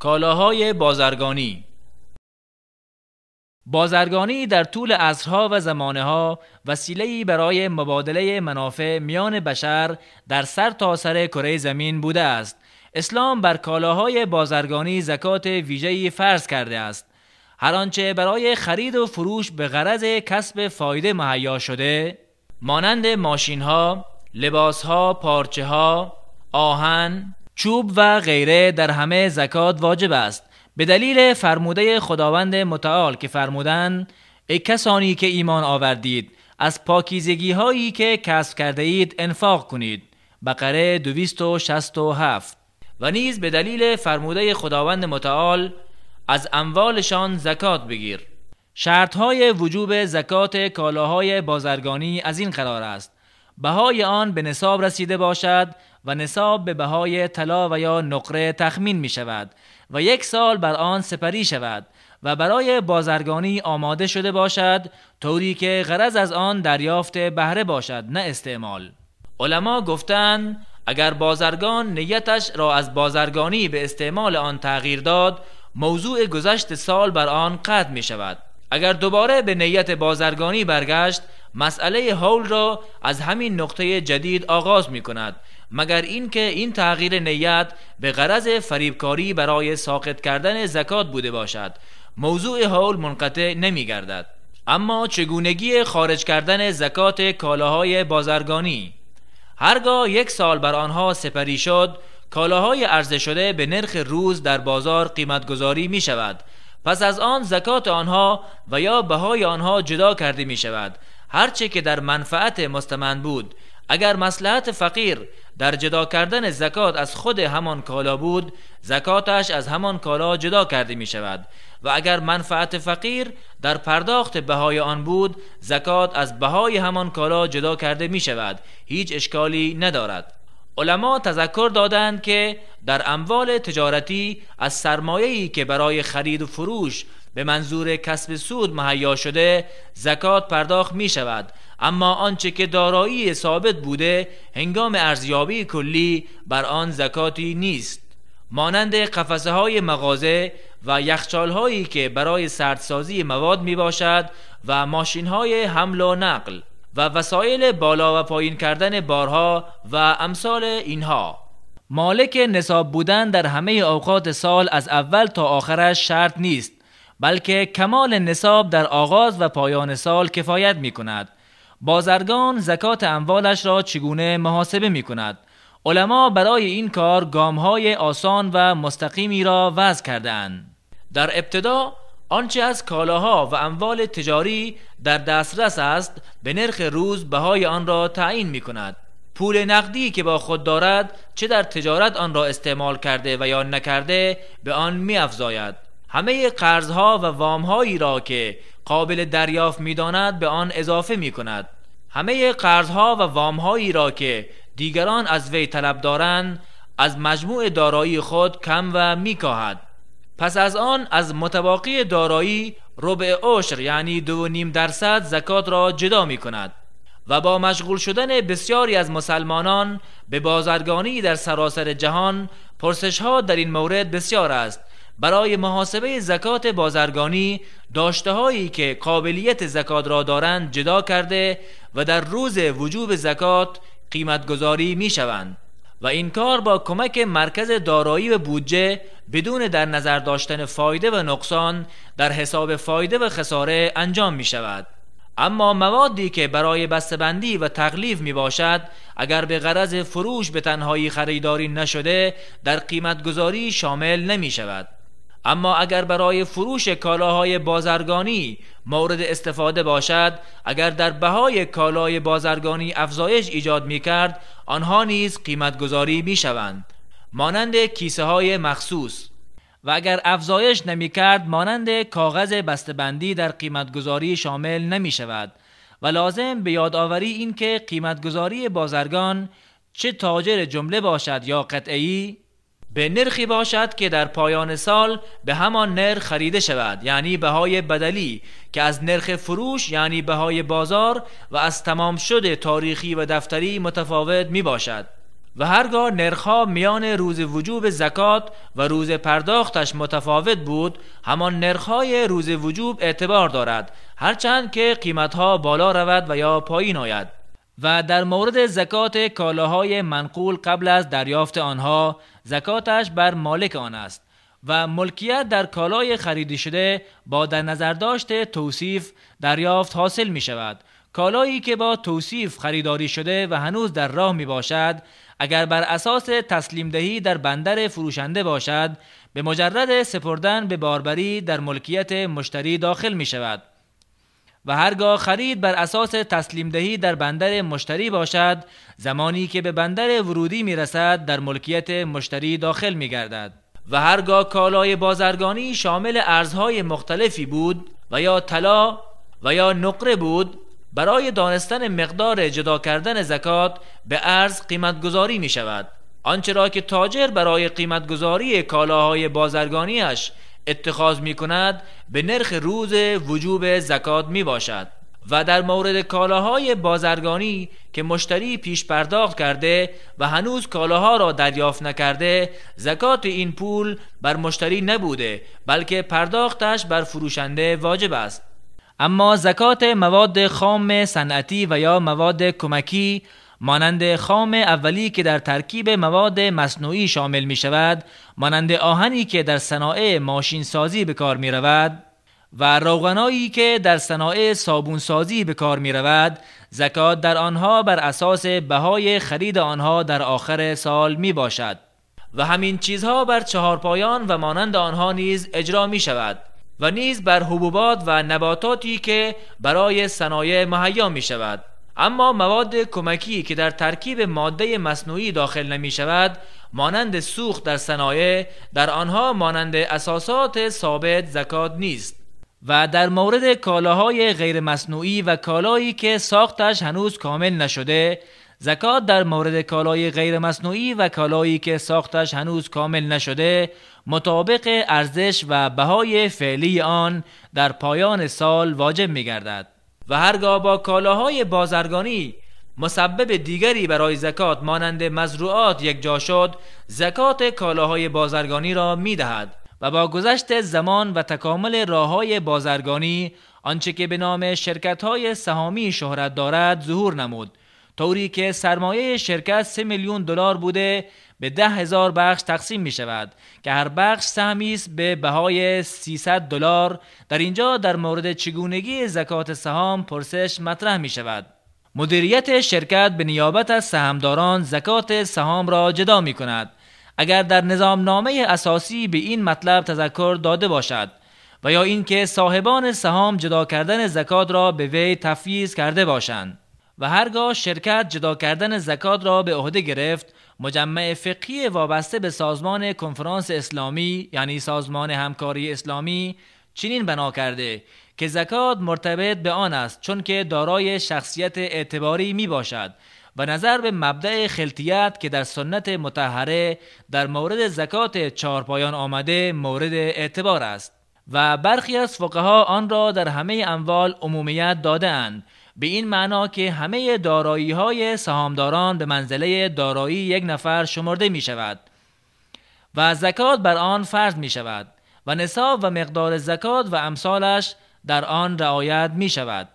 کالاهای بازرگانی. بازرگانی در طول عصرها و زمانه‌ها وسیله‌ای برای مبادله منافع میان بشر در سر تا سر کره زمین بوده است. اسلام بر کالاهای بازرگانی زکات ویژه‌ای فرض کرده است. هر آنچه برای خرید و فروش به غرض کسب فایده مهیا شده، مانند ماشین‌ها، لباس‌ها، پارچه‌ها، آهن، چوب و غیره، در همه زکات واجب است. به دلیل فرموده خداوند متعال که فرمودند: ای کسانی که ایمان آوردید، از پاکیزگی هایی که کسب کرده اید انفاق کنید. بقره 267. و نیز به دلیل فرموده خداوند متعال: از اموالشان زکات بگیر. شرطهای وجوب زکات کالاهای بازرگانی از این قرار است: بهای آن به نصاب رسیده باشد و نصاب به بهای طلا و یا نقره تخمین می شود و 1 سال بر آن سپری شود و برای بازرگانی آماده شده باشد، طوری که غرض از آن دریافت بهره باشد نه استعمال. علما گفتند اگر بازرگان نیتش را از بازرگانی به استعمال آن تغییر داد، موضوع گذشت سال بر آن قطع می شود. اگر دوباره به نیت بازرگانی برگشت، مسئله حول را از همین نقطه جدید آغاز می کند، مگر اینکه این تغییر نیت به غرض فریبکاری برای ساقط کردن زکات بوده باشد. موضوع حول منقطع نمی گردد. اما چگونگی خارج کردن زکات کالاهای بازرگانی؟ هرگاه 1 سال بر آنها سپری شد، کالاهای عرضه شده به نرخ روز در بازار قیمتگذاری می شود. پس از آن زکات آنها و یا بهای آنها جدا کرده می شود، هرچه که در منفعت مستمند بود. اگر مصلحت فقیر در جدا کردن زکات از خود همان کالا بود، زکاتش از همان کالا جدا کرده می شود و اگر منفعت فقیر در پرداخت بهای آن بود، زکات از بهای همان کالا جدا کرده می شود. هیچ اشکالی ندارد. علما تذکر دادند که در اموال تجارتی از سرمایه‌ای که برای خرید و فروش به منظور کسب سود مهیا شده زکات پرداخت می شود، اما آنچه که دارایی ثابت بوده هنگام ارزیابی کلی بر آن زکاتی نیست، مانند قفسه های مغازه و یخچال هایی که برای سردسازی مواد می باشد و ماشین های حمل و نقل و وسایل بالا و پایین کردن بارها و امثال اینها. مالک نصاب بودن در همه اوقات سال از اول تا آخرش شرط نیست، بلکه کمال نصاب در آغاز و پایان سال کفایت می کند. بازرگان زکات اموالش را چگونه محاسبه می کند؟ علما برای این کار گام‌های آسان و مستقیمی را وضع کرده‌اند. در ابتدا آنچه از کالاها و اموال تجاری در دسترس است به نرخ روز بهای آن را تعیین می کند. پول نقدی که با خود دارد، چه در تجارت آن را استعمال کرده و یا نکرده، به آن می افزاید. همه قرضها و وامهایی را که قابل دریافت می داند به آن اضافه می کند. همه قرضها و وامهایی را که دیگران از وی طلب دارند از مجموع دارایی خود کم و می کاهد. پس از آن از متباقی دارایی ربع عشر یعنی 2.5% زکات را جدا می کند. و با مشغول شدن بسیاری از مسلمانان به بازرگانی در سراسر جهان، پرسش ها در این مورد بسیار است. برای محاسبه زکات بازرگانی داشته هایی که قابلیت زکات را دارند جدا کرده و در روز وجوب زکات قیمت گذاری می شوند و این کار با کمک مرکز دارایی و بودجه بدون در نظر داشتن فایده و نقصان در حساب فایده و خساره انجام می شود. اما موادی که برای بسته‌بندی و تغلیف می باشد اگر به غرض فروش به تنهایی خریداری نشده در قیمت گذاری شامل نمی شود. اما اگر برای فروش کالاهای بازرگانی مورد استفاده باشد، اگر در بهای کالای بازرگانی افزایش ایجاد می کرد، آنها نیز قیمت گذاری می شوند، مانند کیسه های مخصوص. و اگر افزایش نمی کرد، مانند کاغذ بسته‌بندی در قیمت گذاری شامل نمی شود. و لازم به یادآوری این که قیمت گذاری بازرگان چه تاجر جمله باشد یا قطعی، به نرخی باشد که در پایان سال به همان نرخ خریده شود، یعنی بهای بدلی که از نرخ فروش یعنی بهای بازار و از تمام شده تاریخی و دفتری متفاوت می باشد. و هرگاه نرخ‌ها میان روز وجوب زکات و روز پرداختش متفاوت بود، همان نرخ‌های روز وجوب اعتبار دارد، هرچند که قیمت‌ها بالا رود و یا پایین آید. و در مورد زکات کالاهای منقول قبل از دریافت آنها، زکاتش بر مالک آن است و ملکیت در کالای خریده شده با در نظر داشت توصیف دریافت حاصل می شود. کالایی که با توصیف خریداری شده و هنوز در راه می باشد، اگر بر اساس تسلیم دهی در بندر فروشنده باشد، به مجرد سپردن به باربری در ملکیت مشتری داخل می شود. و هرگاه خرید بر اساس تسلیم دهی در بندر مشتری باشد، زمانی که به بندر ورودی می رسد در ملکیت مشتری داخل می گردد. و هرگاه کالای بازرگانی شامل ارزهای مختلفی بود و یا طلا و یا نقره بود، برای دانستن مقدار جدا کردن زکات به ارز قیمتگذاری می شود. آنچه را که تاجر برای قیمتگذاری کالاهای بازرگانیش اتخاذ می کند به نرخ روز وجوب زکات می باشد. و در مورد کالاهای بازرگانی که مشتری پیش پرداخت کرده و هنوز کالاها را دریافت نکرده، زکات این پول بر مشتری نبوده، بلکه پرداختش بر فروشنده واجب است. اما زکات مواد خام صنعتی و یا مواد کمکی مانند خام اولی که در ترکیب مواد مصنوعی شامل می شود، مانند آهنی که در صنایع ماشین سازی به کار می رود و روغنایی که در صنایع صابون سازی به کار می رود، زکات در آنها بر اساس بهای خرید آنها در آخر سال می باشد. و همین چیزها بر چهارپایان و مانند آنها نیز اجرا می شود و نیز بر حبوبات و نباتاتی که برای صنایع مهیا می شود. اما مواد کمکی که در ترکیب ماده مصنوعی داخل نمی شود، مانند سوخت در صنایع، در آنها مانند اساسات ثابت زکات نیست. و در مورد کالاهای غیر مصنوعی و کالایی که ساختش هنوز کامل نشده، زکات در مورد کالای غیر مصنوعی و کالایی که ساختش هنوز کامل نشده مطابق ارزش و بهای فعلی آن در پایان سال واجب می گردد. و هرگاه با کالاهای بازرگانی مسبب دیگری برای زکات مانند مزروعات یکجا شد، زکات کالاهای بازرگانی را می دهد. و با گذشت زمان و تکامل راه‌های بازرگانی، آنچه که به نام شرکت‌های سهامی شهرت دارد ظهور نمود، طوری که سرمایه شرکت 3 میلیون دلار بوده به 10,000 بخش تقسیم می شود که هر بخش سهمی است به بهای 300 دلار. در اینجا در مورد چگونگی زکات سهام پرسش مطرح می شود. مدیریت شرکت به نیابت از سهامداران زکات سهام را جدا می کند، اگر در نظام نامه اساسی به این مطلب تذکر داده باشد و یا اینکه صاحبان سهام جدا کردن زکات را به وی تفویض کرده باشند. و هرگاه شرکت جدا کردن زکات را به عهده گرفت، مجمع فقهی وابسته به سازمان کنفرانس اسلامی یعنی سازمان همکاری اسلامی چنین بنا کرده که زکات مرتبط به آن است، چون که دارای شخصیت اعتباری می باشد و نظر به مبدأ خلطیت که در سنت مطهره در مورد زکات چهارپایان آمده مورد اعتبار است. و برخی از فقها آن را در همه اموال عمومیت داده‌اند، به این معنا که همه دارایی‌های سهامداران به منزله دارایی یک نفر شمرده می شود و زکات بر آن فرض می شود و نصاب و مقدار زکات و امثالش در آن رعایت می شود.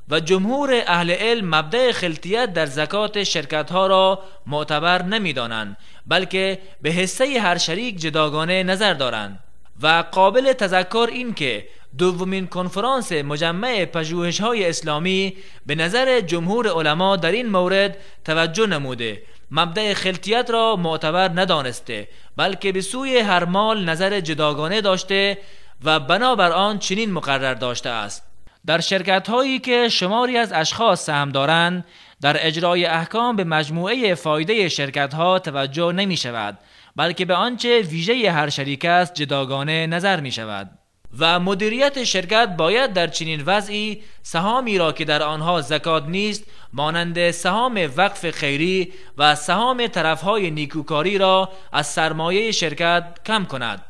و جمهور اهل علم مبدأ خلطیت در زکات شرکت‌ها را معتبر نمی‌دانند، بلکه به حصه هر شریک جداگانه نظر دارند. و قابل تذکر این که دومین کنفرانس مجمع پژوهش‌های اسلامی به نظر جمهور علما در این مورد توجه نموده، مبدأ خلطیت را معتبر ندانسته، بلکه به سوی هر مال نظر جداگانه داشته و بنابر آن چنین مقرر داشته است: در شرکت‌هایی که شماری از اشخاص سهم دارند، در اجرای احکام به مجموعه فایده شرکت‌ها توجه نمی‌شود، بلکه به آنچه ویژه هر شریک است جداگانه نظر می‌شود. و مدیریت شرکت باید در چنین وضعی سهامی را که در آنها زکات نیست، مانند سهام وقف خیری و سهام طرفهای نیکوکاری را از سرمایه شرکت کم کند.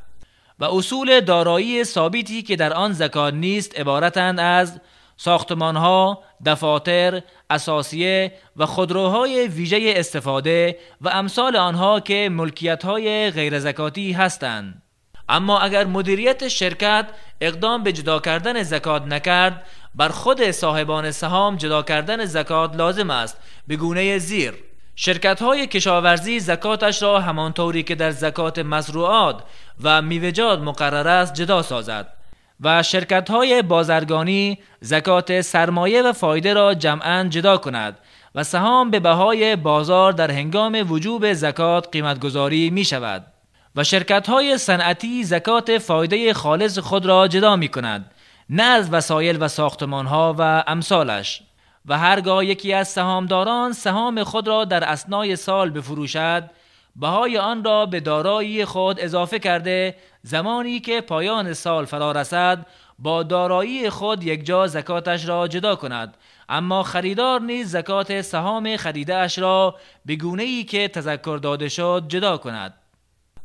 و اصول دارایی ثابتی که در آن زکات نیست عبارتند از ساختمانها، دفاتر، اساسیه و خودروهای ویژه استفاده و امثال آنها که ملکیت‌های غیر زکاتی هستند. اما اگر مدیریت شرکت اقدام به جدا کردن زکات نکرد، بر خود صاحبان سهام جدا کردن زکات لازم است به گونه زیر: شرکت‌های کشاورزی زکاتش را همانطوری که در زکات مزروعات و میوه‌جات مقرر است جدا سازد و شرکت‌های بازرگانی زکات سرمایه و فایده را جمعاً جدا کند و سهام به بهای بازار در هنگام وجوب زکات قیمت‌گذاری می‌شود. و شرکت‌های صنعتی زکات فایده خالص خود را جدا می‌کند، نه از وسایل و ساختمان‌ها و امثالش. و هرگاه یکی از سهامداران سهام خود را در اثنای سال بفروشد، بهای آن را به دارایی خود اضافه کرده، زمانی که پایان سال فرا رسد با دارایی خود یکجا زکاتش را جدا کند. اما خریدار نیز زکات سهام خریده اش را به گونه‌ای که تذکر داده شد جدا کند.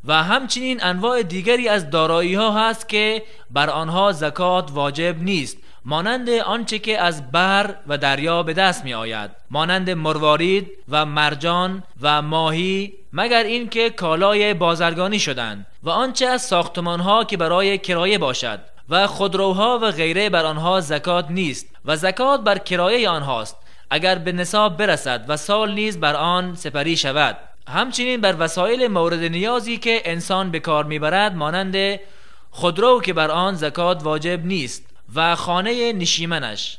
و همچنین انواع دیگری از دارایی ها هست که بر آنها زکات واجب نیست، مانند آنچه که از بر و دریا به دست می آید، مانند مروارید و مرجان و ماهی، مگر اینکه کالای بازرگانی شدند، و آنچه از ساختمان ها که برای کرایه باشد و خودروها و غیره بر آنها زکات نیست و زکات بر کرایه آنهاست اگر به نصاب برسد و سال نیز بر آن سپری شود. همچنین بر وسایل مورد نیازی که انسان به کار میبرد، مانند خودرو که بر آن زکات واجب نیست و خانه نشیمنش.